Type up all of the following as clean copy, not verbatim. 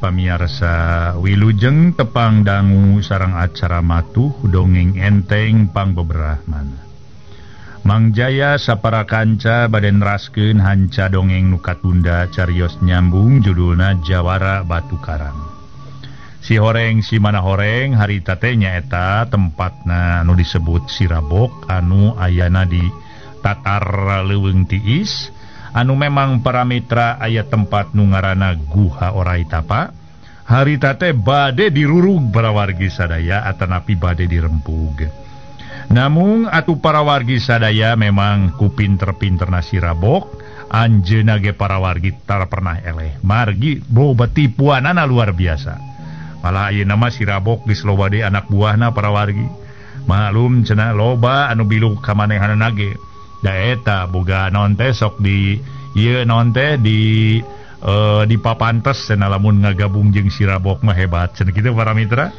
pamiarsa wilujeng tepang dangu sareng acara matuh dongeng enteng pangbeberahmana. Mang Jaya sapara kanca bade neraskeun hanca dongeng nu katunda carios nyambung judulna Jawara Batu Karang. Si horeng si mana horeng harita teh nyaeta tempatna nu disebut Sirabok anu ayana di Tatar Leuweung Tiis. Anu memang para mitra aya tempat nu ngaranna Guha Orai Tapa harita teh bade dirurug para wargi sadaya atanapi bade dirempug. Namung atuh para wargi sadaya memang ku pinter-pinterna Sirabok anjeunna ge para wargi tara pernah eleh margi boba tipuanana luar biasa. Malah ayeuna mah Sirabok geus loba deui anak buahna para wargi. Maklum cenah loba anu bilu ka manehanna ge. Da eta boga naon teh sok di ieu naon teh di papantes cenah lamun ngagabung jeung Sirabok mah hebat cenah kitu para mitra.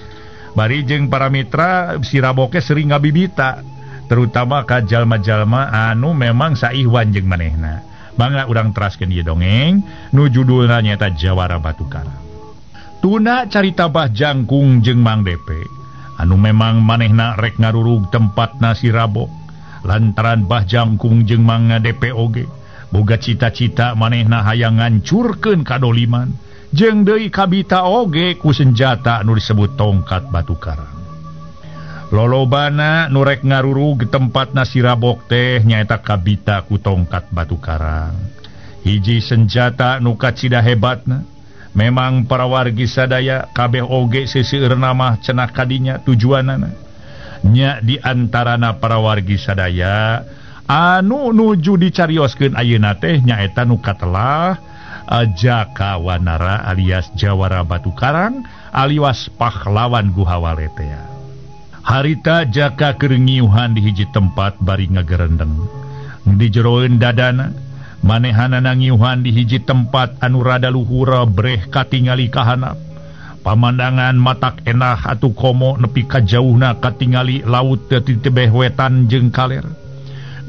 Bari jeung para mitra Siraboke sering ngabibita terutama ka jalma-jalma anu memang saihwan jeung manehna. Mangga urang teraskeun ieu dongeng nu judulna nyaeta Jawara Batu Karang. Tuna carita Bah Jangkung jeung Mang Depe anu memang manehna rek ngarurug tempatna Sirabok. Lantaran Bah Jangkung jeung Mang Depe oge boga cita-cita manehna hayang ngancurkeun kadoliman jeung deui kabita oge ku senjata nu disebut tongkat batu karang. Lolobana nu rek ngarurug tempatna Sirabok teh nyaeta kabita ku tongkat batu karang. Hiji senjata nu kacida hebatna memang para wargi sadaya kabeh oge seseueurna mah cenah kadinya tujuanana. Nya di antarana para wargi sadaya anu nuju dicarioskeun ayeuna teh nyaeta nu katelah Jaka Wanara alias Jawara Batu Karang alias pahlawan Guha Waletea. Harita Jaka keur ngiuhan di hiji tempat bari ngagerendeng. Di jeroeun dadana manehanana ngiuhan di hiji tempat anu rada luhur breh katingali kahanap. Pamandangan matak enah atuh komo nepi ka jauhna katingali laut teu tebeh wetan jeung kaler.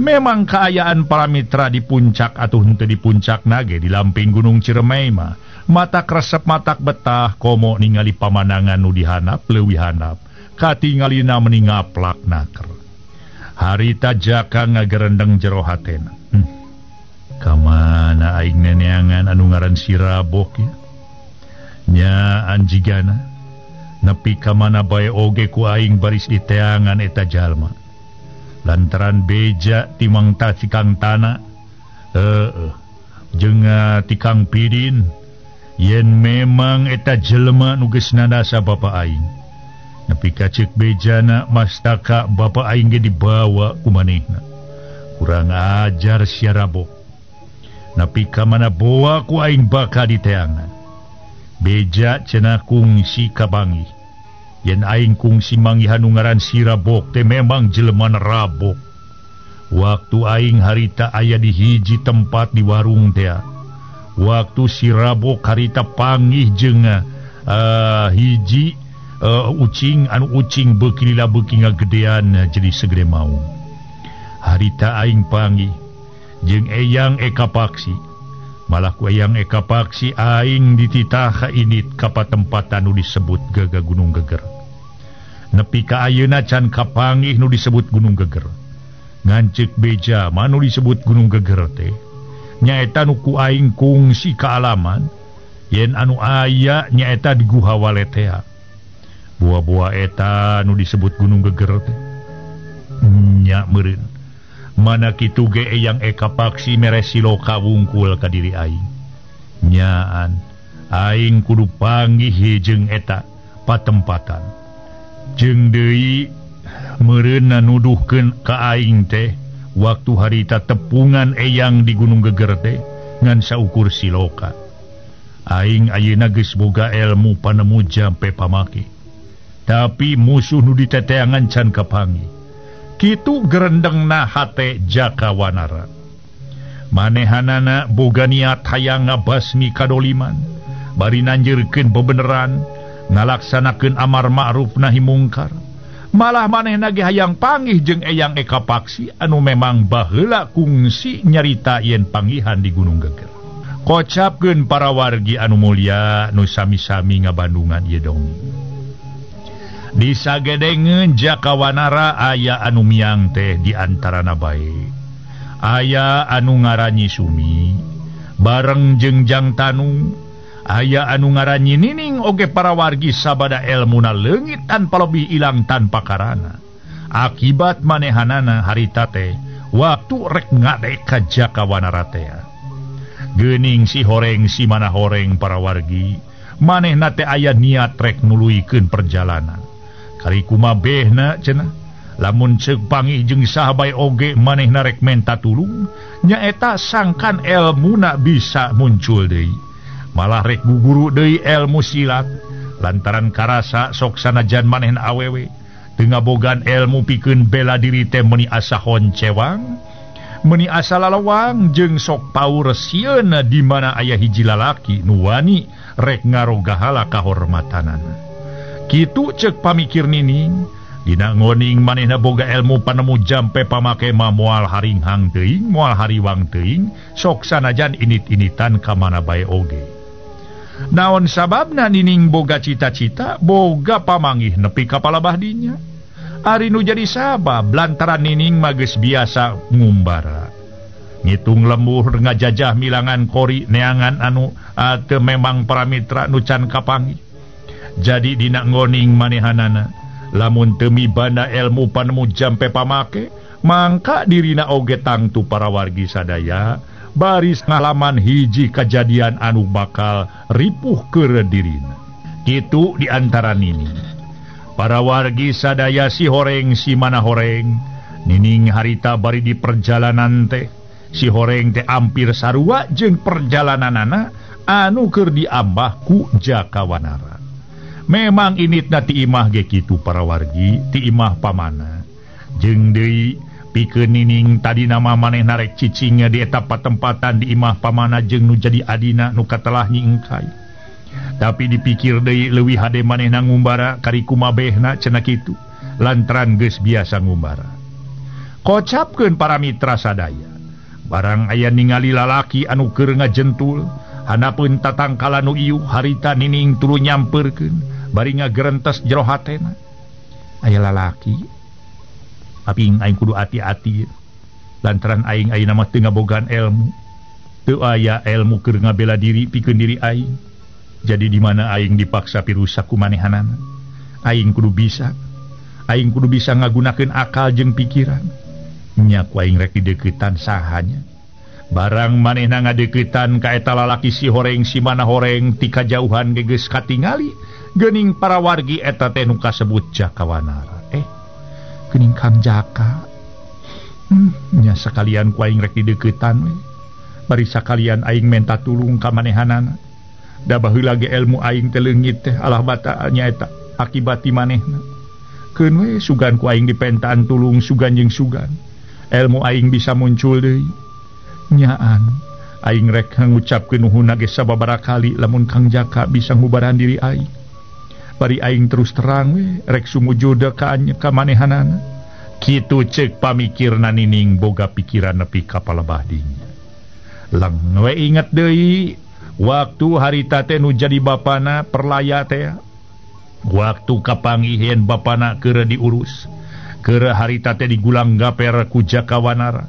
Memang kaayaan para mitra di puncak atuh henteu di puncak nage di lamping Gunung Ciremai mah matak resep matak betah komo ningali pamandangan nu dihanap leuwih hanap katingalina meni ngaplak naker. Harita Jaka ngagerendeng jero hatena. Ka mana aing neneangan anu ngaran Sirabok ya? Nya anjigana nepi ka mana bae oge ku aing baris diteangan eta jalma. Lantaran beja timang ta cikang tana jeung tikang pidin yen memang eta jelema nu geus nandasa bapa aing. Nepi ka ceuk bejana mastaka bapa aing ge dibawa ku manehna. Kurang ajar sia Rabok. Nepi ka mana boa ku aing bakal diteangan. Beja cenah kungsi kabangi. Yen aing kungsi manggihan nu ngaran Sirabok teh memang jelema rabok. Waktu aing harita aya di hiji tempat di warung teh. Waktu Sirabok harita panggih jeung hiji ucing anu ucing beuki lila beuki ngagedean jadi segede maung. Harita aing panggih jeung Eyang Eka Paksi. Malah ku Eyang Eka Paksi aing dititah init ka patempatan nu disebut Gaga Gunung Geger. Nepi ka ayeuna can kapanggih nu disebut Gunung Geger. Ngan ceuk beja mah nu disebut Gunung Geger teh nyaeta nu ku aing kungsi kaalaman yen anu aya nyaeta di Guha Waletea. Buah-buah eta nu disebut Gunung Geger teh nya meureun. Mana kitu ge Eyang Eka Paksi mere siloka wungkul ka diri aing. Nyaan aing kudu panggih jeung eta patempatan. Jeung deui meureunna nuduhkeun ka aing teh waktu harita tepungan Eyang di Gunung Geger teh ngan saukur siloka. Aing ayeuna geus boga elmu panemu jampe pamake. Tapi musuh nu diteteangan can kapanggih. Kitu gerendengna hate Jaka Wanara. Manehanana boga niat hayang ngabasmi kadoliman, bari nanjeurkeun bebeneran, ngalaksanakeun amar ma'ruf nahi mungkar. Malah manehna ge hayang panggih jeung Eyang Eka Paksi anu memang baheula kungsi nyarita yen panggihan di Gunung Geger. Kocapkeun para wargi anu mulia nu sami-sami ngabandungan ieu dongeng. Disagedengeun Jakawanara aya anu miang teh di antarana bae. Aya anu ngaranyi Sumi bareng jeung Jang Tanu, aya anu ngaranyi Nining oge para wargi sabada elmuna leungit tanpa lebih ilang tanpa karana. Akibat manehanana harita teh waktu rek ngadek ka Jakawanara teh. Geuning si horeng si mana horeng para wargi, manehna teh aya niat rek nuluykeun perjalanan. Kari kumabehna cenah, lamun ceuk pangih jeung saha bae oge manehna rek menta tulung, nyaeta sangkan elmuna bisa muncul deui. Malah rek guguru deui elmu silat, lantaran karasa sok sanajan manehna awewe teu ngabogaan elmu pikeun bela diri teh meuni asa honcewang, meuni asa lalawang jeung sok paur sieun di mana aya hiji lalaki nu wani rek ngarogahala kahormatanana. Kitu ceuk pamikir Nining, dina ngoning manehna boga elmu panemu jampe pamake mah moal haringhang teuing, moal hariwang teuing, sok sanajan init-initan ka mana bae oge. Naon sababna Nining boga cita-cita, boga pamanggih nepi ka palabah dinya. Ari nu jadi sabab lantaran Nining mah geus biasa ngumbara. Ngitung lembur ngajajah milangan kori neangan anu teu memang paramitra nu can kapanggih. Jadi dina ngoning manehanana lamun teu mibanda elmu panemu jampe pamake, mangka dirina oge tangtu para wargi sadaya baris ngalaman hiji kajadian anu bakal ripuh keur dirina. Kitu di antara Nining. Para wargi sadaya si horeng si mana horeng, Nining harita bari di perjalanan teh, si horeng teh ampir sarua jeung perjalananana anu keur diambah ku Jakawanara. Memang initna ti imah ge kitu para wargi, ti imah pamana. Jeung deui pikeun Nining tadi nama manehna rek cicingnya di eta patempatan di imah pamana jeung nu jadi adina nu katelah nyingkai. Tapi dipikir deui leuwih hade manehna ngumbara kari kumabehna cenah kitu, lantaran geus biasa ngumbara. Kocapkeun para mitra sadaya, barang aya ningali lalaki anu keur ngajentul, hanapeun tatangkalan nu ieu harita Nining tuluy nyamperkeun bari ngagerentes jero hatena. Aya lalaki, tapi aing kudu ati-ati lantaran aing ayeuna mah teu ngabogaan elmu, teu aya elmu keur ngabela diri pikeun diri aing. Jadi di mana aing dipaksa pirusak ku manehanana, aing kudu bisa, aing kudu bisa ngagunakeun akal jeung pikiran. Nya ku aing rek dideuketan sahanya. Barang manehna ngadeuketan ka eta lalaki si horeng si mana horeng ti kajauhan ge geus katingali, geuning para wargi eta teh nu kasebut Jakawanara. Geuning Kang Jaka. Nya sakalian ku aing rek dideuketan we. Bari sakalian aing menta tulung ka manehanana. Da baheula ge elmu aing teh leungit teh alah bata nyaeta akibat ti manehna. Keun we sugan ku aing dipentaan tulung sugan jeung sugan. Elmu aing bisa muncul deui. Nyaan aing rek ngucapkeun nuhun ge sababaraha kali lamun Kang Jaka bisa ngubaran diri aing. Bari aing terus terang we rek sumujud ka manehanana. Kitu ceuk pamikirna Nining boga pikiran nepi ka palebah dinya. Leng we inget deui waktu harita teh nu jadi bapana perlaya teh. Waktu kapanggiheun bapana keur diurus, keur harita teh digulang gaper ku Jakawanara.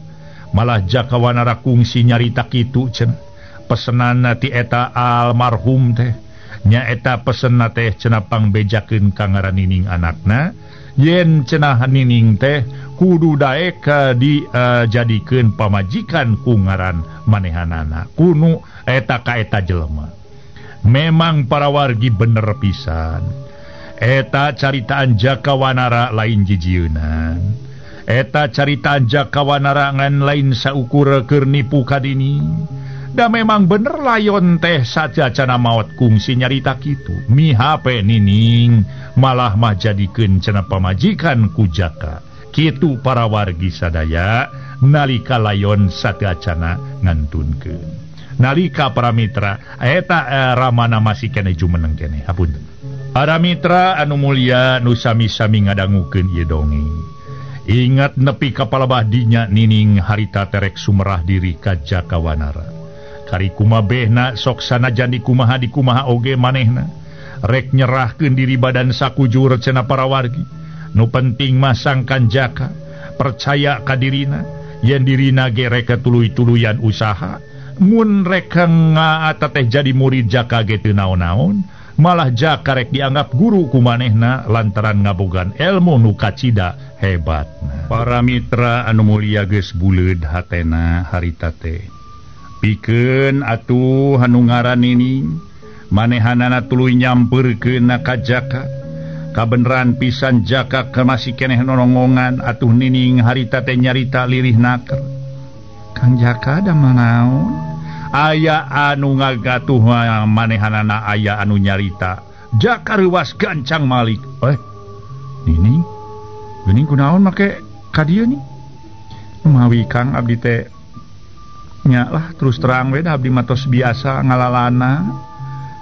Malah Jakawanara kungsi nyarita kitu cenah. Pesenanna ti eta almarhum teh, nyaeta pesenna teh cenah pangbejakeun ka ngaran Nining anakna, yen cenah Nining teh kudu daek dijadikeun pamajikan ku ngaran manehanana kunu eta ka eta jelema. Memang para wargi bener pisan, eta caritaan Jakawanara lain jijieunan. Eta caritaan Jakawanara ngan lain saukur keur nipu ka Nining. Da memang bener layon teh sajacana maot kungsi nyarita kitu. Mihape Nining malah mah jadikeun cenah pamajikan ku Jaka. Kitu para wargi sadaya nalika layon sateuacana ngantunkeun. Nalika para mitra eta ramana masih keneh jumeneng keneh. Hapunten. Para mitra anu mulia nu sami-sami ngadangukeun ieu dongeng. Ingat nepi ka palebah dinya Nining harita terek sumerah diri ka Jakawanara. Kari kumabehna sok sanajan dikumaha dikumaha oge manehna rek nyerahkeun diri badan sakujur cenah para wargi. Nu penting mah sangkan Jaka percaya ka dirina yen dirina ge rek tuluy-tuluyan usaha. Mun rek ngaata teh jadi murid Jaka ge teu naon-naon, malah Jaka rek dianggap guru ku manehna lantaran ngabogaan ilmu nu kacida hebatna. Para mitra anu mulia geus buleud hatena harita teh. Pikeun atuh anu ngaran Nining manehanana tuluy nyampeurkeun ka Jaka. Kabeneran pisan Jaka masih keneh nonongongan atuh Nining harita teh nyarita lirih naker. Kang Jaka da manaon? Aya anu ngagatuh manehanana aya anu nyarita. Jaka reuwas gancang malik. Nining, geuning kunaon make ka dieu nih? Mawi Kang abdi teh nya lah terus terang we da abdi mah tos biasa ngalalana.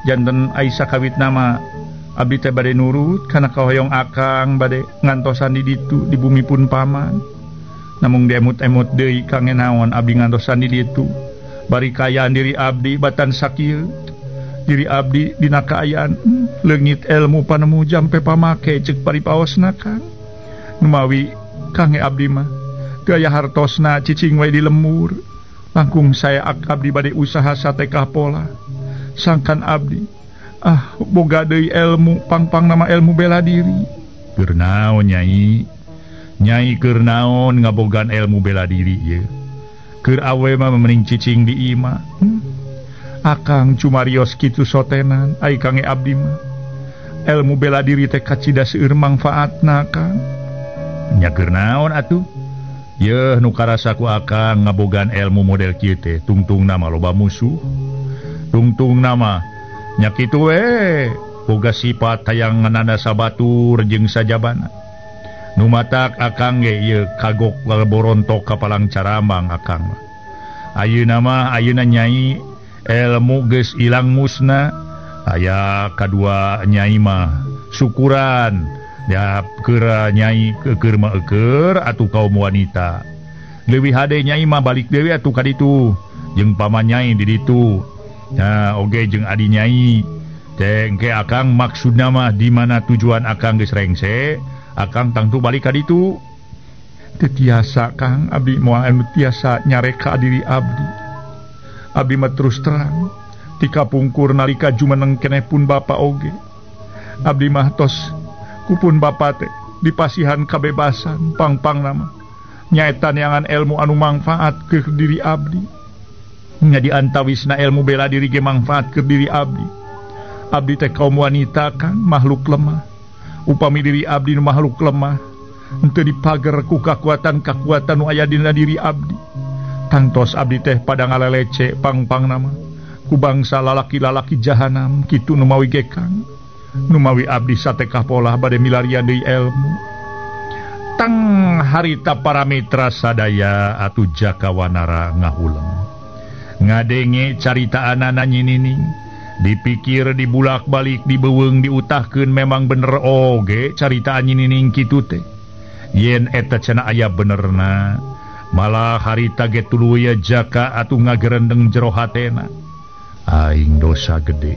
Janten Aisyah kawitna mah abdi teh bade nurut kana kahoyong akang bade ngantosan di ditu di bumi pun paman. Namung diemut-emut deui kang naon abdi ngantosan di ditu. Bari kaayaan diri abdi batan sakieu. Diri abdi dina kaayaan leungit ilmu panemu jampe pamake ceuk paripaosna Kang. Numawi kange abdi mah gaya hartosna cicing we di lemur. Langkung saya abdi bade usaha satekah pola. Sangkan abdi boga deui ilmu pangpang nama ilmu bela diri. Keur naon Nyai? Nyai keur naon ngabogaan ilmu bela diri ieu? Keur awe mah mending cicing di imah. Akang cumarios kitu sotenan ai kange abdi mah. Ilmu bela diri teh kacida seueur mangfaatna Kang. Nya keur naon atuh? Yeuh nu karasa ku akang ngabogaan ilmu model kieu teh tungtungna mah loba musuh. Tungtungna mah nya kitu we boga sifat hayang ngananda sabatur jeung sajabana. Nu matak akang ge ieu kagok borontok ka palang caramang akang mah. Ayeuna mah ayeuna Nyai ilmu geus ilang musna. Aya kadua Nyai mah syukuran ya keur Nyai keur mah eueur atuh kaum wanita. Leuwih hade Nyai mah balik deui atuh ka ditu jeung paman Nyai di ditu. Nah, oge jeung adi Nyai. Teh engke akang maksudna mah di mana tujuan akang geus rengse, akang tangtu balik ka ditu. Teu tiasa Kang, abdi moal anu tiasa nyareka diri abdi. Abdi mah terus terang ti kapungkur nalika jumeneng keneh pun bapa oge. Abdi mah tos kupun bapa teh dipasihan kabebasan pangpang nama nyaeta neangan ilmu anu mangfaat ke diri abdi. Nya diantawisna ilmu bela diri ge mangfaat ke diri abdi. Abdi teh kaum wanita kan makhluk lemah. Upami diri abdi nu makhluk lemah henteu dipager ku kakuatan-kakuatan nu aya dina diri abdi. Tangtos abdi teh pada ngalelece pangpang nama ku bangsa lalaki-lalaki jahanam kitu nu mawi ge Kang. Nu mawi abdi satekah polah bade milarian deui ilmu. Tang harita para mitra sadaya atuh Jaka Wanara ngahuleng. Ngadenge caritaanana Nyi Nining dipikir dibulak-balik dibeuweung diutahkeun memang bener oge caritaan Nyi Nining kitu teh. Yen eta cenah aya benerna malah harita ge tuluy Jaka atuh ngagerendeng jero hatena. Aing dosa gede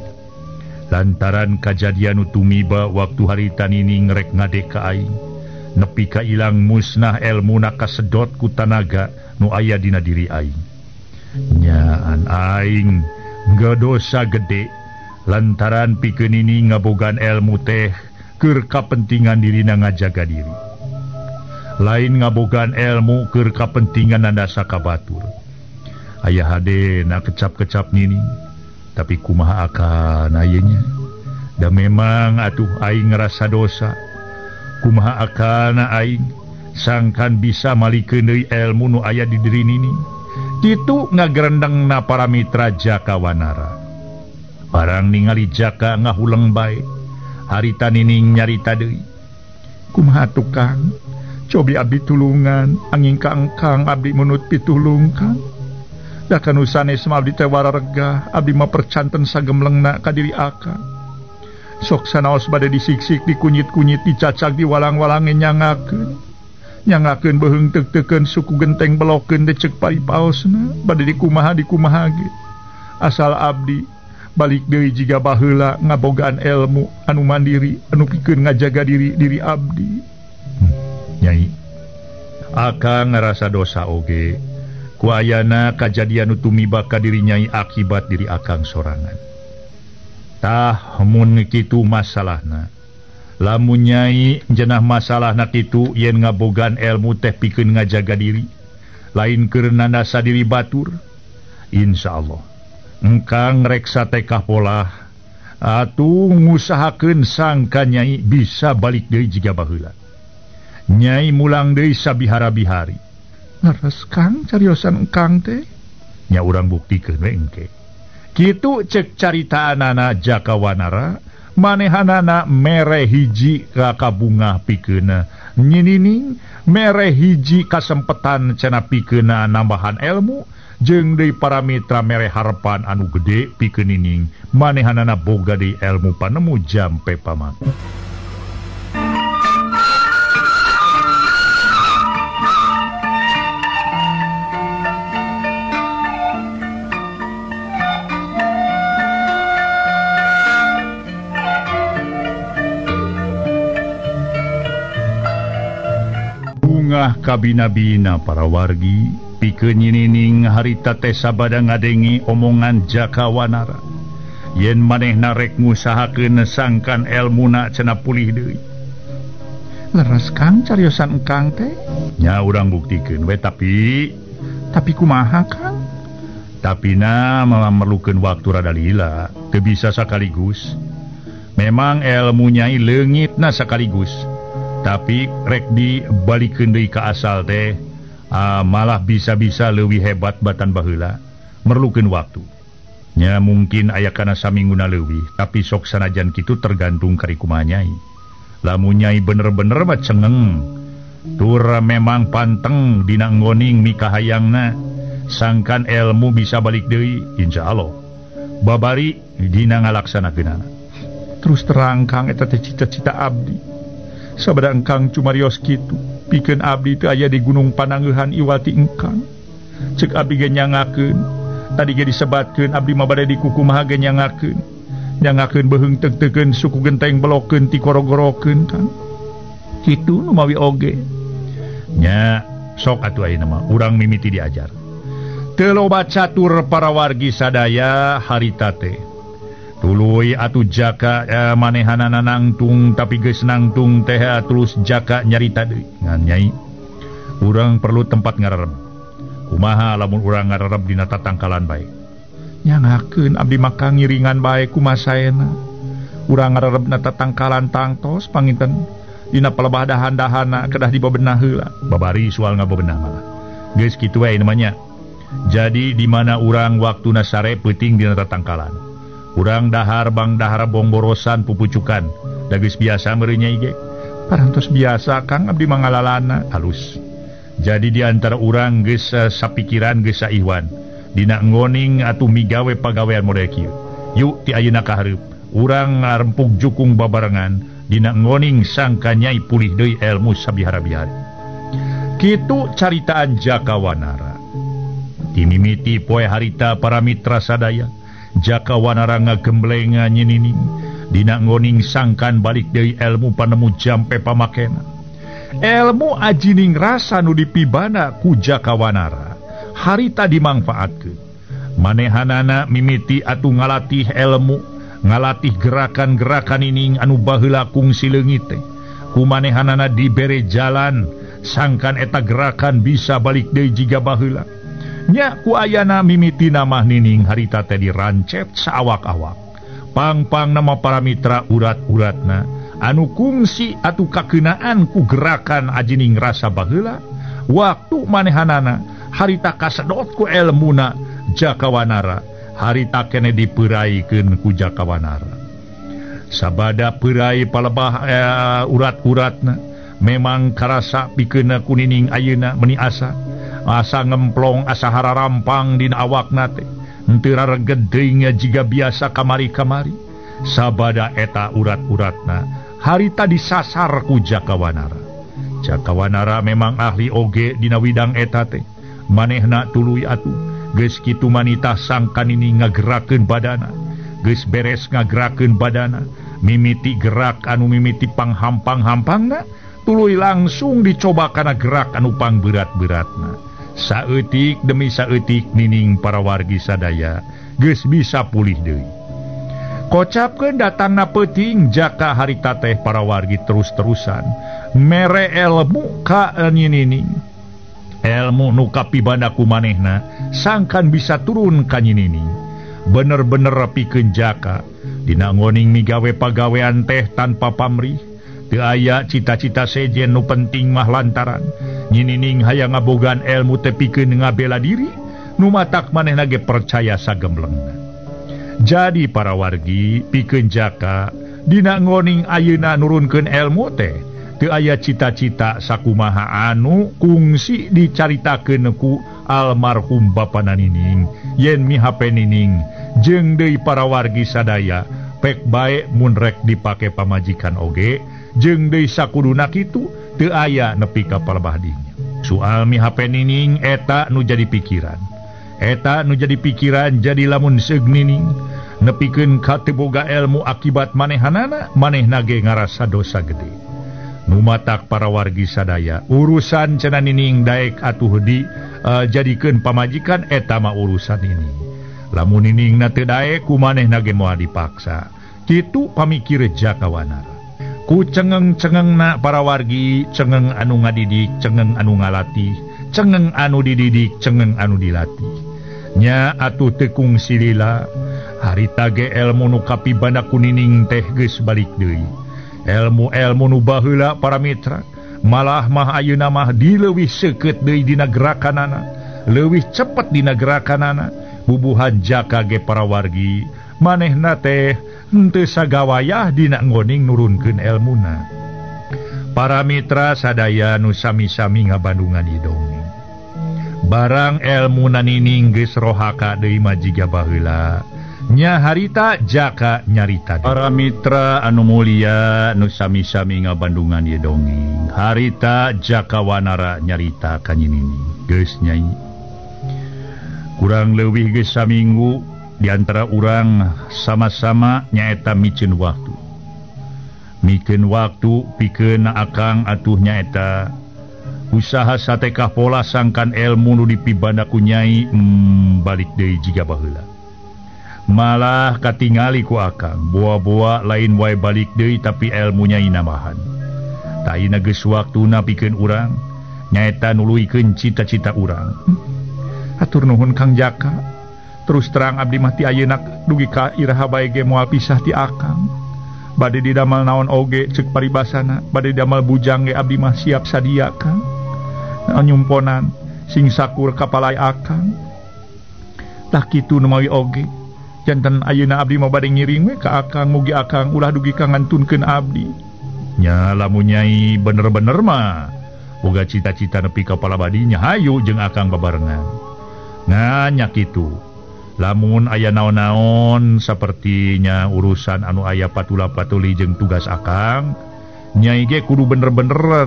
lantaran kajadian nu tumiba waktu harita Nining rek ngadek ka aing nepi ka ilang musnah elmuna kasedot ku tanaga nu aya dina diri aing. Nyaan aing dosa gede lantaran pikeun ini ngabogaan ilmu teh keur kapentingan dirina ngajaga diri. Lain ngabogaan ilmu keur kapentingan nandasa ka batur. Aya hadena kecap-kecap Nining, tapi kumaha akan ayeuna? Da memang atuh aing ngerasa dosa. Kumaha akana aing sangkan bisa malikeun deui ilmu nu aya di diri Nining. Kitu ngagerendengna para mitra Jaka Wanara. Barang ningali Jaka ngahuleng bae, harita Nining nyarita deui. Kumaha tukang? Cobi abdi tulungan, angin kangkang abdi menut pitulung Kang. Da kanu sanes mah abdi teh wararegah, abdi mah percanten sagemlengna ka diri akang. Sok sanaos bade disiksik, dikunyit-kunyit, dicacag, diwalang-walange nyangakeun. Nyangakeun beuheung teuk-teukeun suku genteng belokeun teh ceuk paripaosna, bade dikumaha dikumaha ge. Asal abdi balik deui jiga baheula ngabogaan ilmu anu mandiri anu pikeun ngajaga diri abdi. Nyai, akang ngarasa dosa oge ku ayana kajadian nu tumiba ka diri nyai akibat diri akang sorangan. Tah mun kitu masalahna. Lamun nyai jenah masalahna kitu yen ngabogaan ilmu teh pikeun ngajaga diri, lain keur nandasa diri batur. Insyaallah engkang reksa tekah polah atuh ngusahakeun sangka nyai bisa balik deui jiga baheula. Nyai mulang deui sabihara-bihari. Leres Kang cariosan engkang teh? Nya urang buktikeun we engke. Kitu cek caritaanana Jaka Wanara, manehanana mere hiji ka kabungah pikeuna nyinining, mere hiji kasempetan cenah pikeuna nambahan ilmu, jeung deui para mitra mere harepan anu gede pikeun nining, manehanana boga deui ilmu panemu jampe pamak. Bungah kabina-bina para wargi pikeun nyinining harita teh sabada ngadengi omongan Jaka Wanara. Yen manehna rek ngusahakeun sangkan elmuna cenah pulih deui. Leres Kang cariosan engkang teh? Nya urang buktikeun we tapi kumaha Kang? Tapi na memerlukeun waktu rada lila, teu bisa sakaligus. Memang elmu nyai leungitna sakaligus. Tapi rek dibalikeun deui ka asal teh malah bisa-bisa leuwih hebat batan baheula, merlukeun waktu. Nya mungkin aya kana saminguna leuwih, tapi sok sanajan kitu tergantung kari kumaha nyai. Lamun nyai bener-bener mah cengeng, tur memang panteng dina nggoning mikahayangna, sangkan ilmu bisa balik deui insyaallah. Babari dina ngalaksanakeunana. Terus terang Kang eta teh cita-cita abdi. Sabada engkang cumarios kitu, pikeun abdi teu aya di Gunung Panangeuhan iwati engkang. Ceuk abdi ge nyangakeun, tadi ge disebatkeun abdi mah bade dikukumaha ge nyangakeun. Nyangakeun beuheung teuk-teukeun suku genteng belokeun ti korogorokeun Kang. Kitu nu mawi oge. Nya sok atuh ayeuna mah urang mimiti diajar. Teu loba catur para wargi sadaya harita teh. Tuluy atuh Jaka manehanana nangtung tapi geus nangtung teh terus Jaka nyarita deui. Ngan nyai, urang perlu tempat ngarareb. Kumaha lamun urang ngarareb dina tatangkalan bae? Nyangakeun abdi mah ngiringan bae kumaha saena. Urang ngarareb na tatangkalan tangtos panginten dina palebah dahan-dahana kedah dibebenah heula. Babari soal ngabebenah malah. Geus kitu we namanya. Jadi di mana urang waktuna sare peuting dina tatangkalan. Urang dahar bang dahar bongborosan pupucukan. Da geus biasa meureun nyai ge. Parantos biasa Kang abdi mangalalana. Halus. Jadi di antara urang geus sapikiran geus saihwan. Dina nggoning atuh migawe pagawean model kieu. Yuk ti ayeuna ka hareup. Urang ngarempug jukung babarengan dina nggoning sangka nyai pulih deui ilmu sabihara-bihari. Kitu caritaan Jaka Wanara. Timimiti poe harita para mitra sadaya. Jaka Wanara ngagembleng nyinining dina nggoning sangkan balik deui ilmu panemu jampe pamakena. Ilmu ajining rasa nu dipibana ku Jaka Wanara harita dimangfaatkeun. Manehanana mimiti atuh ngalatih ilmu, ngalatih gerakan-gerakan ining anu baheula kungsi leungit teh. Ku manehanana dibere jalan sangkan eta gerakan bisa balik deui jiga baheula. Nya ku ayana mimiti namah nining harita teh dirancet saawak-awak. Pang-pang nama para mitra urat-uratna anu kungsi atuh kakeunaan ku gerakan ajining rasa baheula. Waktu manehanana harita kasedot ku elmuna Jaka Wanara, harita kene diperaikeun ku Jaka Wanara. Sabada perai palebah urat-uratna memang karasa pikeunna ku nining ayeuna meuni asa asa ngemplong asa hararampang dina awakna teh henteu rareged deui jiga biasa kamari-kamari. Sabada eta urat-uratna harita disasar ku Jaka Wanara. Jaka Wanara memang ahli oge dina widang eta teh. Manehna tuluy atuh Geus kitu manita sangkan ini ngagerakeun badana. Geus beres ngagerakeun badana, mimiti gerak anu mimiti panghampang-hampangna, tuluy langsung dicoba kana gerak anu pangberat-beratna. Saeutik demi saeutik Nining para wargi sadaya geus bisa pulih deui. Kocapkeun datangna peuting Jaka harita teh para wargi terus-terusan mere elmu ka Nining. Elmu nu kapibanda ku manehna sangkan bisa turun ka Nining. Bener-bener pikeun Jaka dina ngoning migawe pagawean teh tanpa pamrih. Teu aya cita-cita sejen nu penting mah lantaran Nining hayang ngabogaan elmu teh pikeun ngabela diri nu matak manehna ge percaya sagemblengna. Jadi para wargi pikeun Jaka dina ngoning ayeuna nurunkeun elmu teh teu aya cita-cita sakumaha anu kungsi dicaritakeun ku almarhum bapana Nining yen mihape Nining jeung deui para wargi sadaya pek bae mun rek dipake pamajikan oge jeung deui sakuduna kitu teu aya nepi ka palebah dinya. Soal mihape Nining eta nu jadi pikiran. Eta nu jadi pikiran jadi lamun seug Nining nepikeun ka teu boga elmu akibat manehanana manehna ge ngarasa dosa gede. Nu matak para wargi sadaya urusan cenah Nining daek atuh di jadikeun pamajikan eta mah urusan Nining. Lamun Nining na teu daek ku manehna ge moal dipaksa. Kitu pamikir Jaka Wanara. Ku cengeng-cengengna para wargi, cengeng anu ngadidik, cengeng anu ngalatih, cengeng anu dididik, cengeng anu dilatih. Nya atuh teu kungsi lila, harita ge elmu nu kapibanda ku Nining teh geus balik deui. Elmu-elmu nu baheula para mitra, malah mah ayeuna mah dileuwih seukeut deui dina gerakanana, leuwih cepet dina gerakanana. Bubuhan Jaka ge para wargi, manehna teh henteu sagawayah dina ngoning nurunkeun elmuna. Para mitra sadaya nu sami-sami ngabandungan dongeng. Barang elmuna Nining geus rohaka deui mah jiga baheula. Nya harita Jaka nyarita. Para mitra anu mulia nu sami-sami ngabandungan ieu dongeng. Harita Jaka Wanara nyarita ka Nining. Geus nyai. Kurang leuwih geus saminggu di antara urang sama-sama nyaeta miceun waktu. Mikeun waktu pikeun akang atuh nyaeta usaha satekah pola sangkan elmu nu dipibanda ku nyai balik deui jiga baheula. Malah katingali ku akang boa-boa lain wae balik deui tapi elmu nyai nambahan. Taina geus waktuna pikeun urang nyaeta nuluykeun cita-cita urang. Hatur nuhun Kang Jaka. Terus terang abdi mah ti ayeuna dugi ka iraha bae ge moal pisah ti akang. Bade didamal naon oge ceuk paribasana, bade didamal bujang ge abdi mah siap sadia Kang. Nyumponan sing sakur kapalai akang. Tah kitu nu mawi oge. Janten ayeuna abdi mah bade ngiring we ka akang, mugi akang ulah dugi ka ngantunkeun abdi. Nya lamun nyai bener-bener mah boga cita-cita nepi ka palabadinya hayu jeung akang babarengan. Nah nya kitu. Lamun aya naon-naon sapertinya urusan anu aya patula-patuli jeung tugas akang, nyai ge kudu bener-bener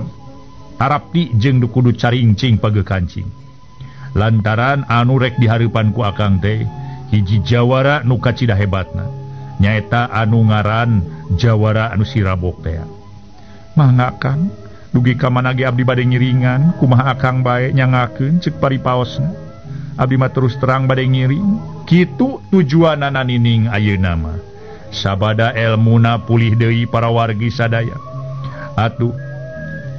tarapti jeung kudu carincing pageukancing. Lantaran anu rek dihareupan ku akang teh hiji jawara nu kacida hebatna, nyaeta anu ngaran jawara anu Sirabok teh. Mangga Kang, dugi ka mana ge abdi bade ngiringan, kumaha akang bae nyangakeun ceuk paripaosna. Abdi mah terus terang bade ngiring. Kitu tujuanana Nining ayeuna mah. Sabada elmuna pulih deui para wargi sadaya. Atuh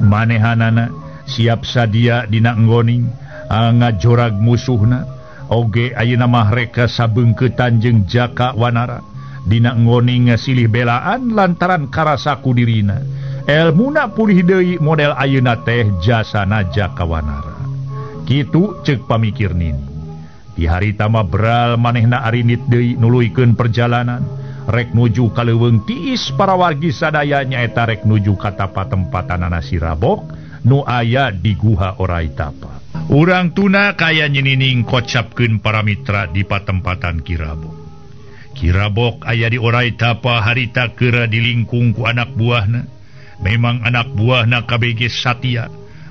manehanana siap sadia dina nggoning ngajorag musuhna. Oge ayeuna mah reka sabeungkeutan jeung Jaka Wanara dina nggoning silih belaan lantaran karasa ku dirina. Elmuna pulih deui model ayeuna teh jasana Jaka Wanara. Kitu ceuk pamikir Nining. Di harita mah bral manehna arinit deui nuluykeun perjalanan rek nuju ka leuweung tiis para wargi sadaya nyaeta rek nuju ka tapa tempatanana Sirabok nu aya di guha Orai Tapa. Urang tuna kaya Nining kocapkeun para mitra di patempatan Kirabok. Kirabok aya di Orai Tapa harita keura dilingkung ku anak buahna. Memang anak buahna KBG satia,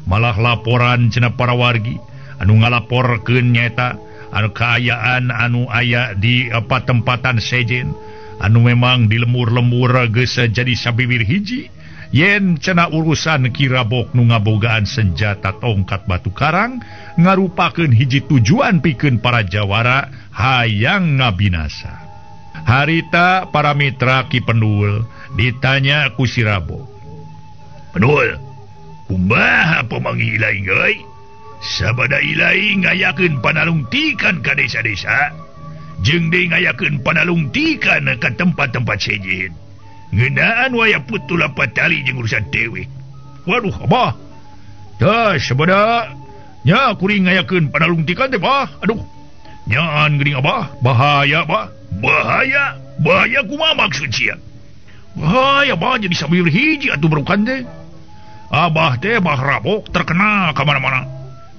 malah laporan cenah para wargi anu ngalaporkeun nyaeta anu kaayaan anu aya di patempatan sejen anu memang di lemur-lemur geus jadi sabiwir hiji yen cenah urusan Ki Rabok nu ngabogaan senjata tongkat batu karang ngarupakeun hiji tujuan pikeun para jawara hayang ngabinasa. Harita para mitra Ki Pendul ditanya ku si Rabok. Pendul, kumaha pamanggih ilaing euy? Sabada ilaing ngayakeun panalungtikan ka desa-desa, jeung deui ngayakeun panalungtikan ka tempat-tempat sejen. Ngeunaan waya putu lapat tali jeung urusan dewek. Waduh, abah. Tah sabada nya kuring ngayakeun panalungtikan teh, bah. Aduh. Nyaan geuning abah, bahaya, bah. Bahaya, bahaya kumaha maksud sia? Bahaya, bah, jadi sambil hiji atuh berukan teh. Abah teh Bah Rabok terkenal ka mana-mana.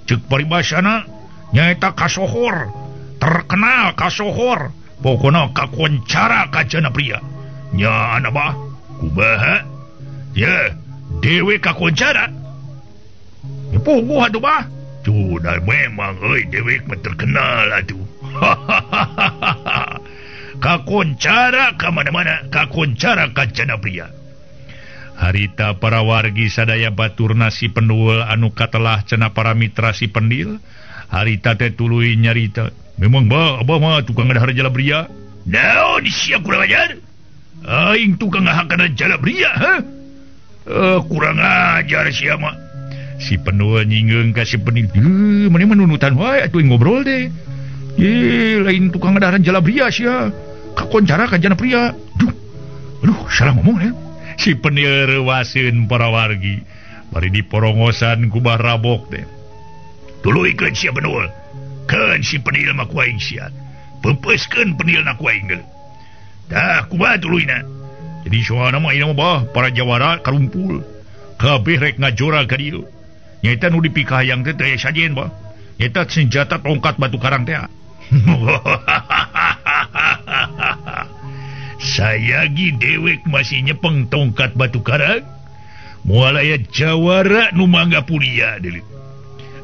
Ceuk paribasana nyaeta kasohor, terkenal kasohor, pokona kakoncara kacana pria. Nyaan abah, kumaha? Ya, dewe kakoncara. Ya puguh atuh bah. Sudah memang euy dewek mah terkenal atuh. Kakoncara ka mana-mana, kakoncara kacana pria. Harita para wargi sadaya baturna si Pendul anu katelah cenah para mitra si Pendil. Harita teh tuluy nyarita, memang bah abah mah tukang ngadahar jala bria. Naon sia kurang ajar? Aing tukang ngahakana jala bria, ha? Kurang ajar sia mah. Si Pendul nyinggeung ka si Pendil, mani menunutan wae atuh ngobrol deh. Ye, lain tukang ngadaharan jala bria sia. Kakoncara ka jana pria. Duh. Aduh, salah ngomong ya. Si Pendil reuwaseun para wargi. Bari diporongosan ku Bah Rabok teh. Tuluykeun sia Pendul. Keun si Pendil mah ku aing sia. Peupeuskeun pendilna ku aing geuleuh. Tah kumaha tuluyna? Jadi soalna mah ieu mah bah para jawara karumpul. Kabeh rek ngajora ka dieu. Nyaeta nu dipikahayang teh teh sajen bah. Nyaeta senjata tongkat batu karang teh. Sayagi dewek masih nyepeng tongkat batu karang. Moal aya jawara nu mangga pulia deui.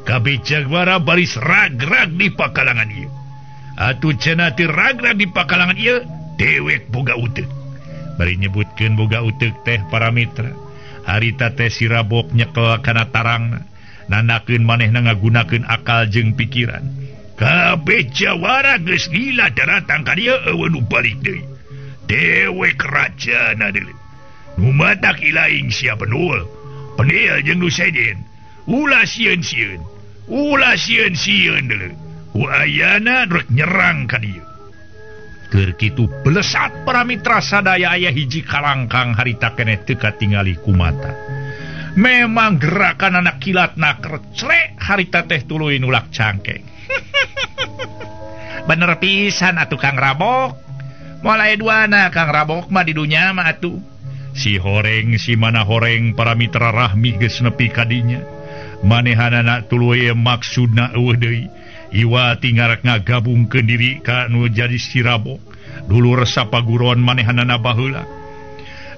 Kabeh jawara baris ragrag di pakalangan ieu. Atuh cenah teu ragrag di pakalangan ieu, dewek boga uteuk. Bari nyebutkeun boga uteuk teh para mitra. Harita teh si Rabok nyekel kana tarangna, nandakeun manehna ngagunakeun akal jeung pikiran. Kabeh jawara geus gila daratang ka dieu eueuh nu balik deui. Dewek rajana deui. Nu matak ilaing sia Pendul. Pendil jeung nu sejen. Ulah sieun-sieun. Ulah sieun-sieun deui. Ku ayana rek nyerang ka dieu. Keur kitu belesat para mitra sadaya aya hiji kalangkang harita keneh teu katingali ku mata. Memang gerakan anak kilat nakerclek harita teh tuluy nulak cangkeng. Bener pisan atuh Kang Rabok. Moal aya duana Kang Rabok mah di dunya mah atuh. Si horeng si mana horeng para mitra rahmi geus nepi ka dinya. Manehanana tuluy maksudna eueuh deui. Iwa tingarak ngagabungkeun diri ka nu jadi si Rabok. Dulur sapaguron manehanana baheula.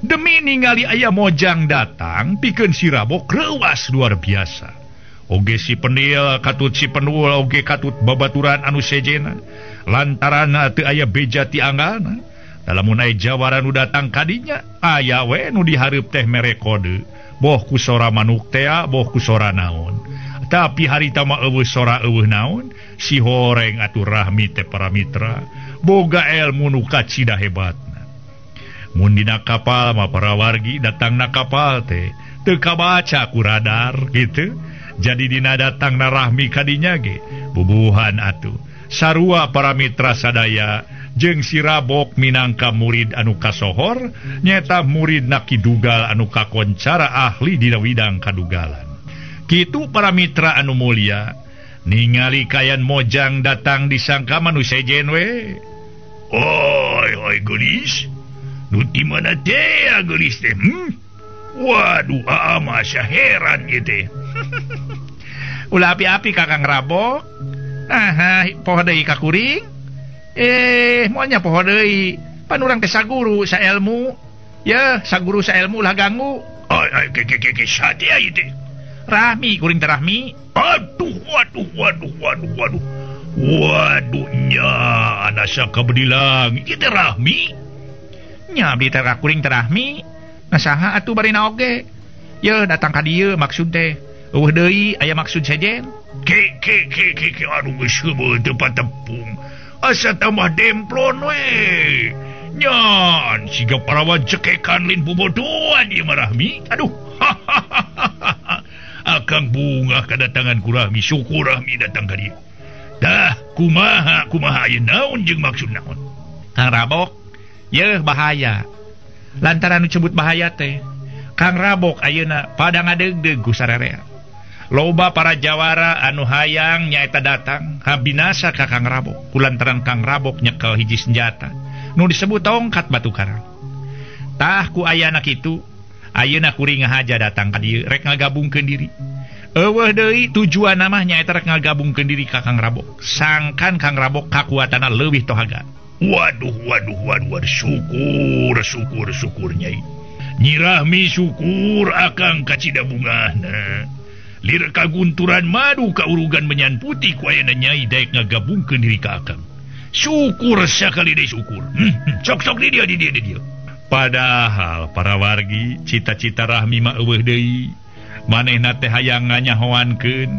Demi ningali aya mojang datang pikeun si Rabok reuas luar biasa. Oge si Pendil katut si Pendul oge katut babaturan anu sejena. Lantaran teu aya beja ti anggalna. Lamun aya jawara nu datang kadinya aya we nu dihareup teh mere kode. Boh ku sora manuk tea, boh ku sora naon. Tapi harita mah eueuh sora eueuh naon, si horeng atuh rahmi teh para mitra boga elmu nu kacida hebatna. Mun dina kapal mah para wargi datangna kapal teh teu kabaca ku radar gitu. Jadi dina datangna rahmi kadinya ge bubuhan atuh. Sarua para mitra sadaya jeung si Rabok minangka murid anu kasohor nyeta murid Ki Dugal anu kakoncara ahli dina widang kadugalan. Kitu para mitra anu mulia ningali kayan mojang datang disangka manusia sejen we. Oi oi geulis. Nu di mana teh geulis teh? Waduh, aa masa heran ieu teh. Ulah api-api Kakang Rabok. Nah, poho deui ka kuring. Moal nya poho deui. Pan urang teh saguru saelmu. Yeuh, saguru saelmu ulah ganggu. Oi oi ke ke ke sadia ieu teh. Rahmi kuring teh Rahmi. Aduh, waduh, waduh, waduh, waduh. Waduh nya anasa kabedilang ieu teh Rahmi. Nya abdi teh kuring teh Rahmi. Nah saha atuh barina oge? Yeuh datang ka dieu maksud teh. Eueuh deui aya maksud sejen. Ke ke ke ke ke anu geus heubeul teu patepung. Asa tambah demplon we. Nyan siga parawan cekekan lin bobodoan ieu mah Rahmi. Aduh. Akang bungah kedatangan ku Rahmi, syukur Rahmi datang ka dieu. Dah kumaha kumaha ieu naon jeung maksud naon? Kang Rabok, yeuh bahaya. Lantaran disebut bahaya teh, Kang Rabok ayeuna pada ngadeugdeug ku sararea. Loba para jawara anu hayang nyaeta datang habinasa ka Kang Rabok. Kulantaran Kang Rabok nyekel hiji senjata nu disebut tongkat batu karang. Tah ku ayana kitu, ayeuna kuring ngahaja datang ka dieu rek ngagabungkeun diri. Eueuh deui tujuan mah nyaeta rek ngagabungkeun diri ka Kang Rabok. Sangkan Kang Rabok kakuatanna leuwih tohaga. Waduh waduh waduh, syukur syukur syukur nyai. Nyi Rahmi syukur akang kacida bungahna. Lir kagunturan madu kaurugan menyan putih ku ayana nyai daek ngagabungkeun diri ka akang. Syukur sakali deui syukur. Sok-sok di dia di dia di dia. Padahal para wargi cita-cita Rahmi mah eueuh deui. Manehna teh hayang nganyahoankeun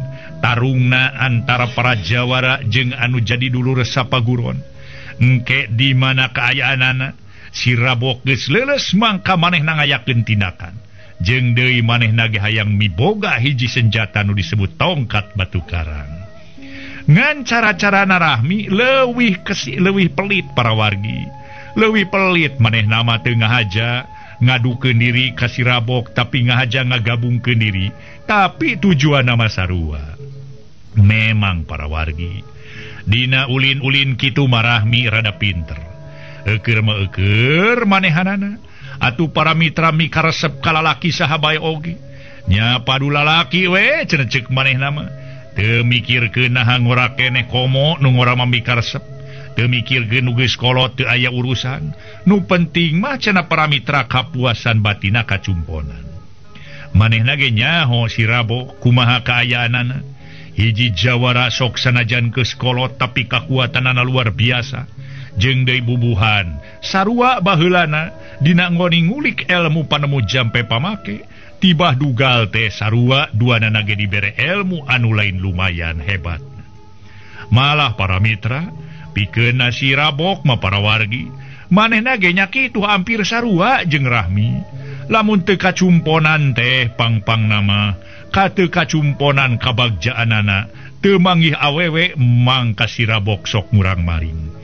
tarungna antara para jawara jeung anu jadi dulur sapaguron. Engke di mana kaayaanana si Rabok geus leuleus mangka manehna ngayakeun tindakan. Jeung deui manehna ge hayang miboga hiji senjata nu disebut tongkat batu karang. Ngan cara-carana Rahmi leuwih leuwih pelit para wargi. Leuwih pelit manehna mah teu ngahaja ngadukeun diri ka si Rabok tapi ngahaja ngagabungkeun diri, tapi tujuanna mah sarua. Memang para wargi dina ulin-ulin kitu mah Rahmi rada pinter. Eukeur mah eukeur manehanana. Atuh para mitra mikaresep ka lalaki saha bae oge. Nya padu lalaki we cenah ceuk manehna mah. Teu mikirkeun naha ngora keneh komo nu ngora mah mikaresep. Teu mikirkeun nu geus kolot teu aya urusan. Nu penting mah cenah para mitra kapuasan batina kacumponan. Manehna ge nyaho si Rabok kumaha kaayaanana. Hiji jawara sok sanajan geus kolot tapi kakuatanana luar biasa. Jeung deui bubuhan sarua baheulana dina ngoni ngulik ilmu panemu jampe pamake tibah dugal teh sarua duanana ge dibere ilmu anu lain lumayan hebat. Malah para mitra pikeun si Rabok mah para wargi manehna ge nya kitu hampir sarua jeung Rahmi. Lamun teu kacumponan teh pangpang nama ka teu kacumponan kabagjaanana teu manggih awewe mangka si Rabok sok murang maring.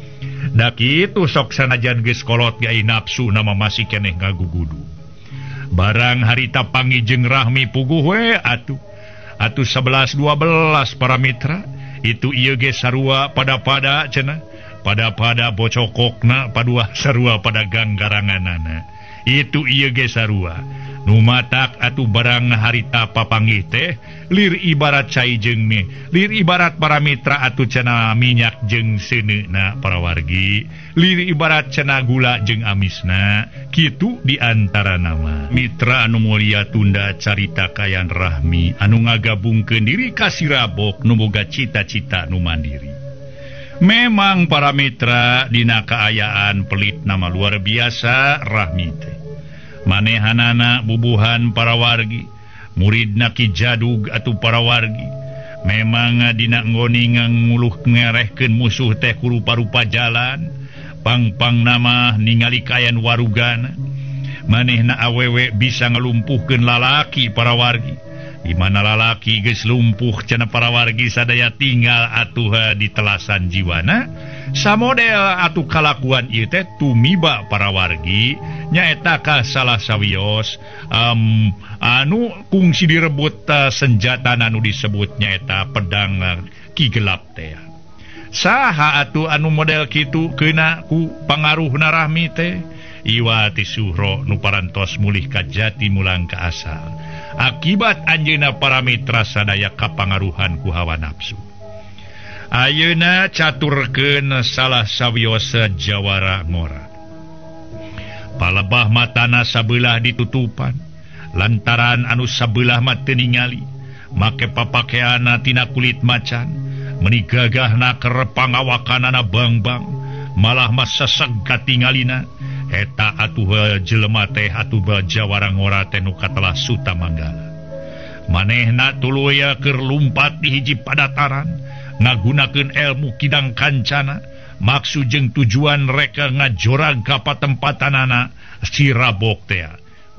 Da kitu sok sanajan geus kolot ge nafsu nama masih keneh ngagugudu. Barang harita panggih jeung Rahmi puguh we atuh. Atuh 11 12 para mitra itu ieu ge sarua pada-pada cenah. Pada-pada bocokokna padua sarua pada ganggaranganana. Itu ieu ge sarua. Nu matak atuh barang harita papanggih teh lir ibarat cai jeung mie, lir ibarat para mitra atuh cenah minyak jeung seuneuna para wargi, lir ibarat cenah gula jeung amisna, kitu di antara nama. Mitra anu mulia tunda carita kayan Rahmi anu ngagabungkeun diri ka si Rabok nu boga cita-cita nu mandiri. Memang para mitra dina kaayaan pelit nama luar biasa Rahmi teh. Manehanana bubuhan para wargi, muridna Ki Jadug atuh para wargi. Memang dina nggoni nguluh ngerehkeun musuh teh ku rupa-rupa jalan, pangpang nama ningali kayan warugana. Manehna awewe bisa ngelumpuhkeun lalaki para wargi. Di mana lalaki geus lumpuh cenah para wargi sadaya tinggal atuh di telasan jiwana. Samodel atuh kalakuan ieu teh tumiba para wargi nyaeta ka salah sawios anu kungsi direbut senjata anu disebut nyaeta pedang Ki Gelap teh. Saha atuh anu model kitu keuna ku pangaruhna Rahmi teh? Iwati Suhro nu parantos mulih ka jati mulang ka asal. Akibat anjeunna para mitra sadaya kapangaruhan ku hawa nafsu. Ayeuna caturkeun salah sawios jawara ngora. Palebah matana sabelah ditutupan lantaran anu sabelah mah teu ningali, make papakeanna tina kulit macan. Meni gagahna keur pangawakanana bangbang malah mah seseg katingalina. Eta atuh jelema teh atuh Jawara ngora teh nu katelah Sutamanggala. Manehna tuluy keur lumpat di hiji padataran ngagunakeun ilmu kidang kancana maksud jeung tujuan reka ngajorag ka patempatanana si Rabok teh.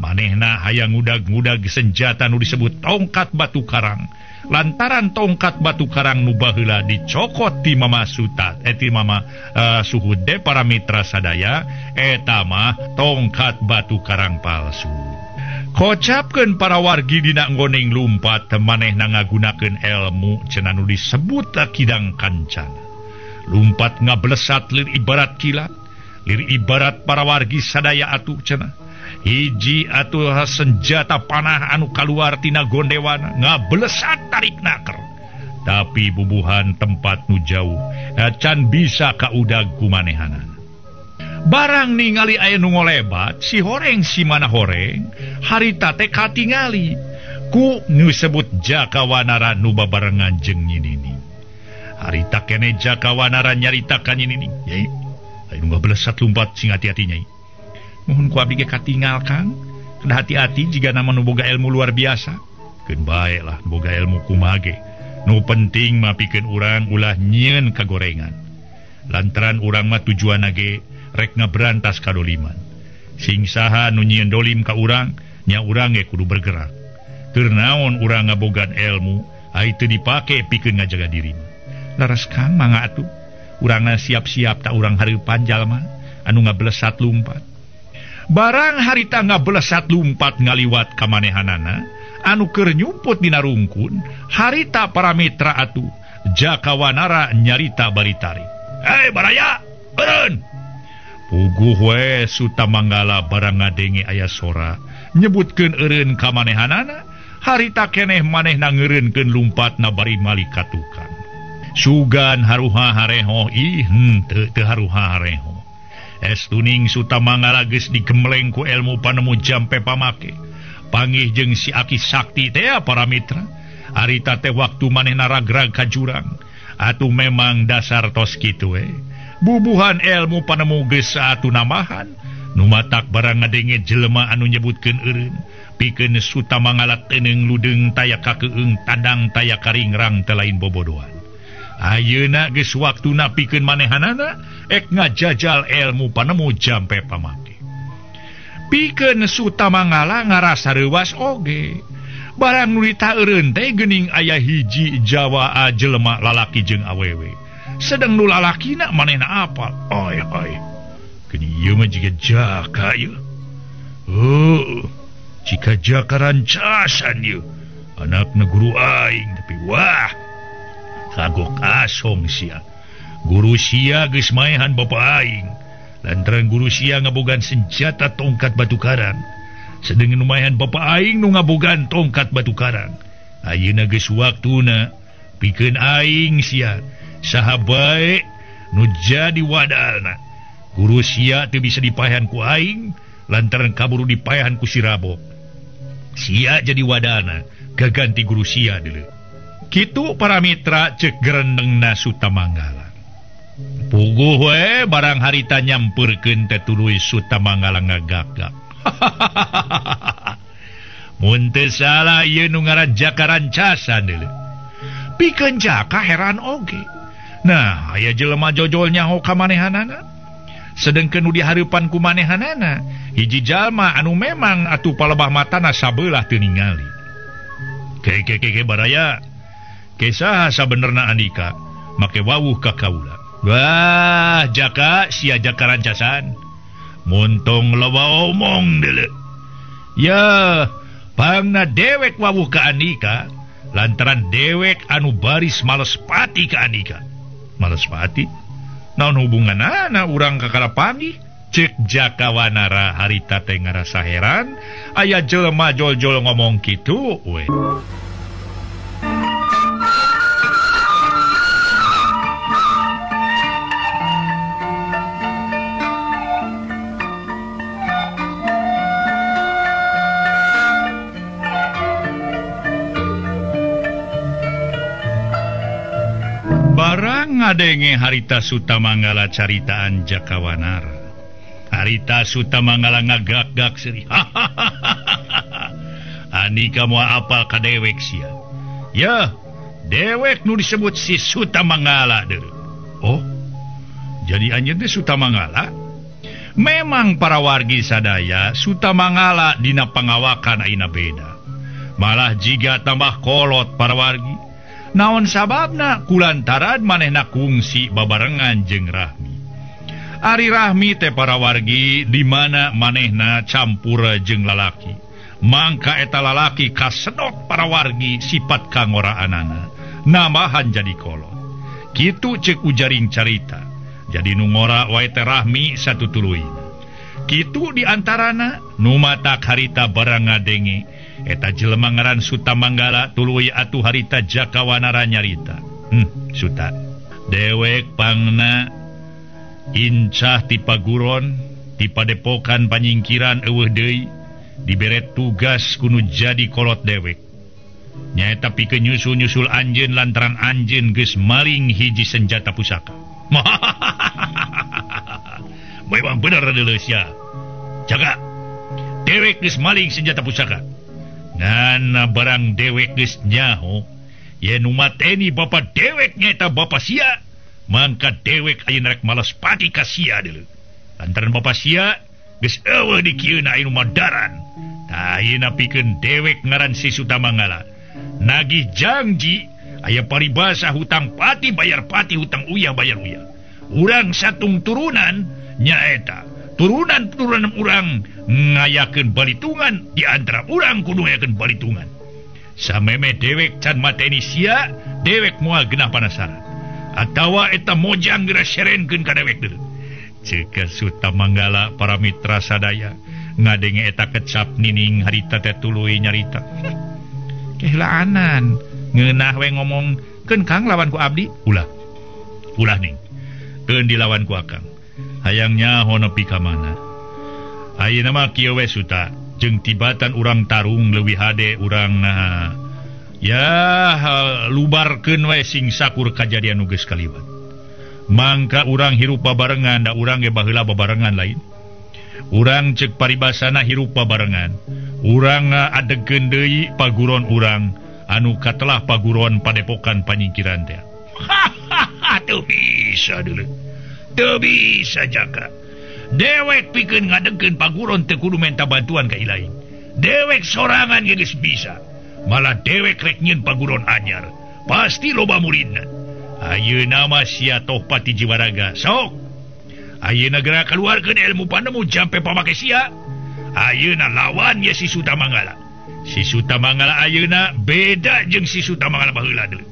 Manehna hayang ngudag-ngudag senjata nu disebut tongkat batu karang. Lantaran tongkat batu karang nu baheula dicokot ti Mama Sutat ti Mama Suhude para mitra sadaya eta mah tongkat batu karang palsu. Kocapkeun para wargi dina nggoning lumpat manehna ngagunakeun ilmu cenah nu disebut kidang kancana. Lumpat ngablesat lir ibarat kilat, lir ibarat para wargi sadaya atuh cenah. Hiji atuh senjata panah anu kaluar tina gondewana ngablesat tarik naker. Tapi bubuhan tempat nu jauh can bisa kaudag ku manehanana. Barang ningali aya nu ngolebat si horeng si mana horeng harita teh katingali ku nu sebut Jaka Wanara nu babarengan jeung Nyi Nining. Harita kene Jaka Wanara nyarita ka Nyi Nining, "Nyai, aya nu ngablesat lumpat sing hati-hati Nyai." Mohon ku abdi ge katingal Kang, kedah hati-hati jika nama nu boga ilmu luar biasa. Keun bae lah nu boga ilmu kumaha ge. Nu penting mah pikeun urang ulah nyieun kagorengan. Lantaran urang mah tujuanna ge rek ngaberantas kadoliman. Sing saha nu nyieun dolim ka urang, nya urang ge kudu bergerak. Keur naon urang ngabogaan ilmu, ai teu dipake pikeun ngajaga diri. Leres Kang mangga atuh. Urang siap-siap tak urang hareupan jalma anu ngablesat lumpat. Barang harita ngablesat lumpat ngaliwat ka manehanana anu keur nyumput dina rungkun harita para mitra atuh Jaka Wanara nyarita bari tarik. "Hei baraya, eureun!" Puguh we Sutamanggala barang ngadenge aya sora nyebutkeun eureun ka manehanana harita keneh manehna ngeureunkeun lumpatna bari malik ka tukang. Sugan haruha hareho ih henteu teu haruha hareho. Es tuning Sutamanggala geus digemleng ku ilmu panemu jampe pamake. Pangih jeung si Aki Sakti teh para mitra. Harita teh waktu manehna ragrag ka jurang. Atuh memang dasar tos kitu we. Bubuhan ilmu panemu geus atuh namahan. Nu matak barang ngadenge jelema anu nyebutkeun eureun. Pikeun Sutamanggala teuneung ludeung taya kakeung tandang taya karingrang teh lain bobodohan. Ayeuna geus waktuna pikeun manehanana ek ngajajal ilmu panemu jampe pamake. Pikeun Sutamanggala ngarasa reuwas oge. Barang nu ditaeureun teh geuning aya hiji Jawa jelema lalaki jeung awewe. Sedeng nu lalakina manehna apal. Oy oy. Geuning ieu mah jiga Jaka ieu. Heuh, jika Jaka rancasan ieu. Anakna guru aing tapi wah. Kagok asong sia. Guru sia geus maehan bapa aing. Lantaran guru sia ngabogaan senjata tongkat batu karang. Sedeng nu maehan bapa aing nu ngabogaan tongkat batu karang. Ayeuna geus waktuna pikeun aing sia saha bae nu jadi wadalna. Guru sia teu bisa dipaehan ku aing lantaran kaburu dipaehan ku si Rabok. Sia jadi wadalna gaganti guru sia deuleu. Kitu para mitra cek gerendengna Sutamanggala. Puguh we barang harita nyampeurkeun teh tuluy Sutamanggala ngagagak. Mun teu salah ieu nu ngaran Jaka Rancasan deuleu. Pikeun Jaka heran oge. Nah, aya jelema jojol nyaho ka manehanana. Sedengkeun nu dihareupan ku manehanana, hiji jalma anu memang atuh palebah matana sabelah teu ningali. Ke ke ke baraya. Kesah sabenerna andika make wawuh ka kaula. Wah, Jaka sia Jaka Rancasan. Muntong loba omong deuleu. Ya, pangna dewek wawuh ka andika lantaran dewek anu baris males pati ka andika. Males pati? Naon hubunganana urang ka kalapanggih? Cek Jaka Wanara harita teh ngarasa heran aya jelema jol-jol ngomong kitu we. Ngadenge harita Sutamanggala caritaan Jakawanara. Harita Sutamanggala ngagak-gak seuri. Andika moal apal ka dewek sia. Ya, dewek nu disebut si Sutamanggala deui. Oh, jadi anjeun teh Sutamanggala? Memang para wargi sadaya Sutamanggala dina pangawakan ayeuna beda. Malah jiga tambah kolot para wargi. Naon sababna kulantaran manehna kungsi babarengan jeung Rahmi. Ari Rahmi teh para wargi di mana manehna campur jeung lalaki. Mangka eta lalaki kasedot para wargi sifat kangoraanana. Nambahan jadi kolot. Kitu ceuk ujaring carita. Jadi nu ngora wae teh Rahmi satutuluyna. Kitu di antarana nu matak harita barang ngadenge eta jelema ngaran Sutamanggala tuluy atuh harita Jakawanara nyarita. Suta. Dewek pangna incah ti paguron, ti padepokan panyingkiran eueuh deui, dibere tugas kudu jadi kolot dewek. Nyaeta pikeun nyusul-nyusul anjeun lantaran anjeun geus maling hiji senjata pusaka. Memang bener deuleu sia. Jaga. Dewek geus maling senjata pusaka. Ngan barang dewek geus nyaho yen nu mateni bapa dewek nyaeta bapa sia, mangka dewek ayeuna rek malas pati ka sia deuleu. Lantaran bapa sia geus eueuh di kieuna anu madaran. Tah ayeuna pikeun dewek ngaran si Sutamanggala. Nagih janji aya paribasa hutang pati bayar pati, hutang uyah bayar uyah. Urang satung turunan nyaeta turunan-turunan urang ngayakeun balitungan di antara urang kudu ngayakeun balitungan. Sameme dewek can mateni sia, dewek moal genah panasaran. Atawa eta mojang geura serenkeun ka dewek deui. Ceuk Sutamanggala para mitra sadaya ngadenge eta kecap nining harita teh tuluy nyarita. Kehelaanan ngeunah we ngomong keun Kang lawan ku abdi. Ulah. Ulah ning. Keun dilawan ku akang. Hayang nyaho nepi ka mana. Ayeuna mah kieu we Suta, jeung tibatan urang tarung leuwih hade urang nah. Ya lubarkeun we sing sakur kajadian nu geus kaliwat. Mangka urang hirup babarengan da urang ge baheula babarengan lain. Urang ceuk paribasana hirup babarengan. Urang adegeun deui paguron urang anu katelah paguron padepokan panyingkiran teh. Teu bisa deuleu. Teu bisa Jaka. Dewek pikeun ngadegkeun paguron teu kudu menta bantuan ka ilaing. Dewek sorangan ge geus bisa. Malah dewek rek nyieun paguron anyar. Pasti loba muridna. Ayeuna mah sia toh pati jiwaraga. Sok. Ayeuna geura kaluarkeun ilmu panemu jampe pamake sia. Ayeuna lawan ye si Sutamanggala. Si Sutamanggala ayeuna beda jeung si Sutamanggala baheula deui.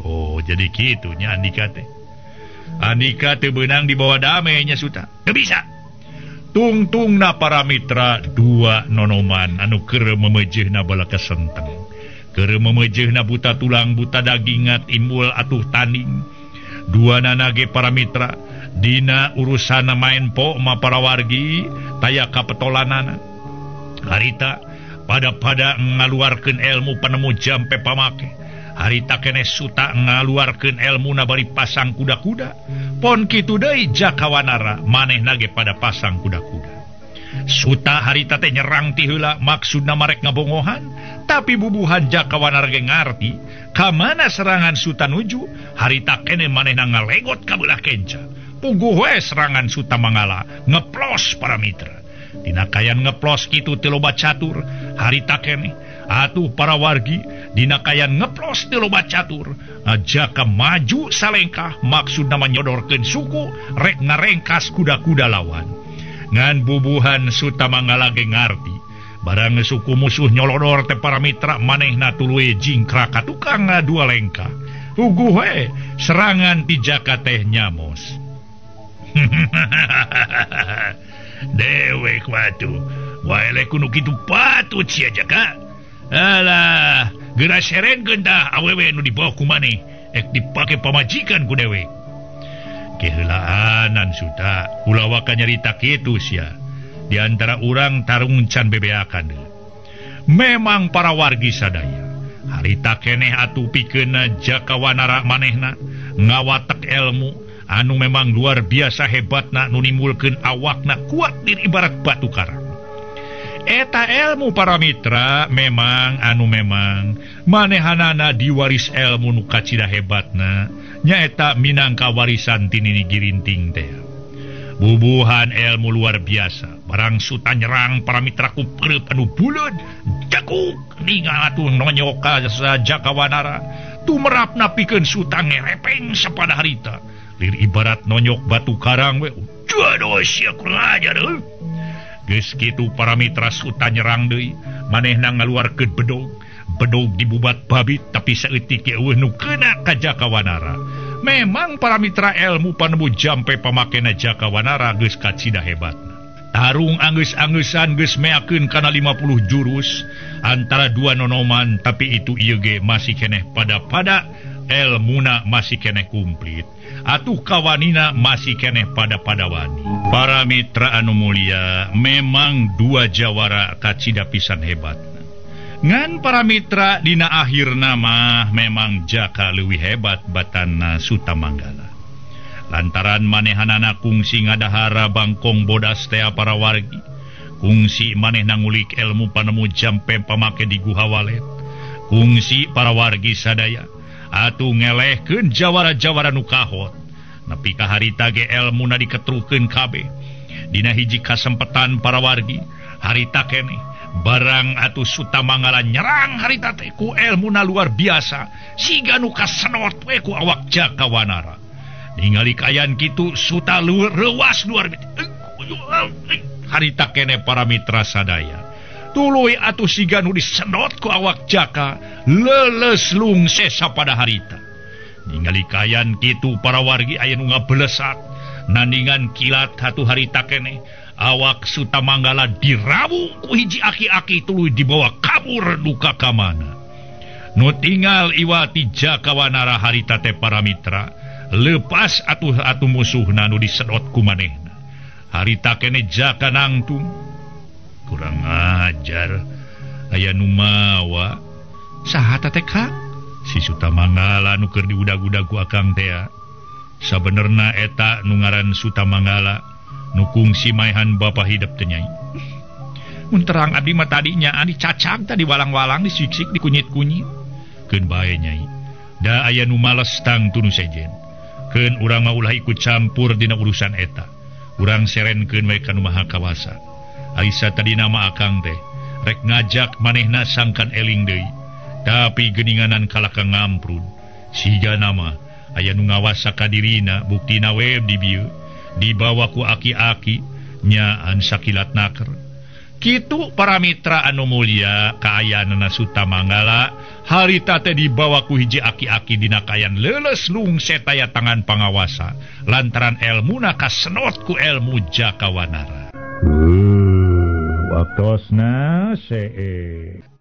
Oh, jadi kitu nya Andika teh. Andika teu beunang dibawa damai nya Suta. Teu bisa. Tungtungna para mitra dua nonoman anu keur memejehna bala kesenteng. Keur memejehna buta tulang buta dagingat imbul atuh tanding. Dua nanage para mitra dina urusana main po ma para wargi taya kapetolanana. Harita pada-pada ngaluarkeun ilmu penemu jampe pamake. Harita keneh Suta ngaluarkeun elmuna bari pasang kuda-kuda. Pon kitu deui Jakawanara manehna ge pada pasang kuda-kuda. Suta harita teh nyerang ti heula maksudna marek ngabongohan, tapi bubuhan Jakawanara ge ngarti ka mana serangan Suta nuju. Harita keneh manehna ngalegot ka beulah kenca. Puguh we serangan Sutamanggala ngeplos para mitra. Dina kayan ngeplos kitu teu loba catur, harita keneh atuh para wargi dina kayan ngeplos teu loba catur. Jaka maju salengkah maksudna nyodorkeun suku rek ngarengkas kuda-kuda lawan. Ngan bubuhan Sutamanggala ge ngarti barang suku musuh nyolodor teh para mitra manehna tuluy jingkrak ka tukang dua lengkah. Puguh we serangan ti Jaka teh nyamos. Dewek watu wae lek kudu kitu patut sia Jaka. Alah, geura serenkeun tah awewe nu dibawa ku maneh ek dipake pamajikan ku dewek. Keheulaanan Suta, ulah waka nyarita kitu sia. Di antara urang tarung can bebeakan deui. Memang para wargi sadaya harita keneh atuh pikeun Jakawanara manehna Ngawatek ilmu anu memang luar biasa hebatna nu nimbulkeun awakna kuat dir ibarat batu karang. Eta ilmu para mitra memang anu memang manehanana diwaris ilmu nu kacida hebatna nyaeta minangka warisan ti Nini Girinting teh. Bubuhan ilmu luar biasa barang Suta nyerang para mitra ku preup anu buleud jakuk ningal atuh nonyok ka Jaka Wanara tumerapna pikeun Suta ngerepeng sapada harita lir ibarat nonyok batu karang we. Aduh sia kurang ajar heuh. Geus kitu para mitra Suta nyerang deui manehna ngaluarkeun bedog bedog dibubat babit tapi saeutik ge eueuh nu keuna ka Jaka Wanara. Memang para mitra ilmu panemu jampe pamakena Jaka Wanara geus kacida hebatna. Tarung anggeus-angeusan geus meakeun kana 50 jurus antara dua nonoman tapi itu ieu ge masih keneh pada-pada elmuna masih keneh komplit atuh kawanina masih keneh pada-pada wani. Para mitra anu mulia memang dua jawara kacida pisan hebatna. Ngan para mitra dina akhirna mah memang Jaka leuwih hebat batana Suta Manggala. Lantaran manehanana kungsi ngadahara bangkong bodas tea para wargi. Kungsi manehna ngulik ilmu panemu jampe pamake di Guha Walet. Kungsi para wargi sadaya atuh ngelehkeun jawara-jawara nu kahot. Nepi ka harita ge elmuna diketrukeun kabeh. Dina hiji kasempetan para wargi harita keneh barang atuh Suta Manggala nyerang harita teh ku elmuna luar biasa siga nu kasenot we ku awak Jaka Wanara. Ningali kaayaan kitu Suta reuas luar harita keneh para mitra sadaya. Tuluy atuh siga nu disedot ku awak Jaka leuleus lungse sapada harita. Ningali kaayaan kitu para wargi aya nu ngabelesak nandingan kilat atuh harita keneh awak Suta Manggala dirawu ku hiji aki-aki tuluy dibawa kabur duka ka mana. Nu tinggal iwati Jaka Wanara harita teh para mitra lepas atuh atuh musuhna nu disedot ku manehna. Harita keneh Jaka nangtung kurang ajar aya nu mawa saha teh Kang? Si Suta Manggala nu keur diudag-udag ku akang teh. Sabenerna eta nu ngaran Suta Manggala nu kungsi maehan bapa hidep teh nyai. Mun terang abdi mah tadinya dicacag tadi walang-walang disiksik dikunyit-kunyit. Keun bae nyai. Da aya nu males tangtu nu sejen. Keun urang mah ulah ikut campur dina urusan eta. Urang serenkeun we ka nu Maha Kawasa. Alisa tadi nama akang teh rek ngajak manehna sangkan eling deui. Tapi geuninganan kalaka ngamprun. Siga nama aya nu ngawasa ka dirina buktina we di bieu dibawa ku aki-aki nyaan sakilat naker. Kitu para mitra anu mulia kaayaanna Suta Manggala harita teh dibawa ku hiji aki-aki dina kaayaan leuleus lungse taya tangan pangawasa lantaran elmuna kasenot ku elmu Jaka Wanara. Waktosna see.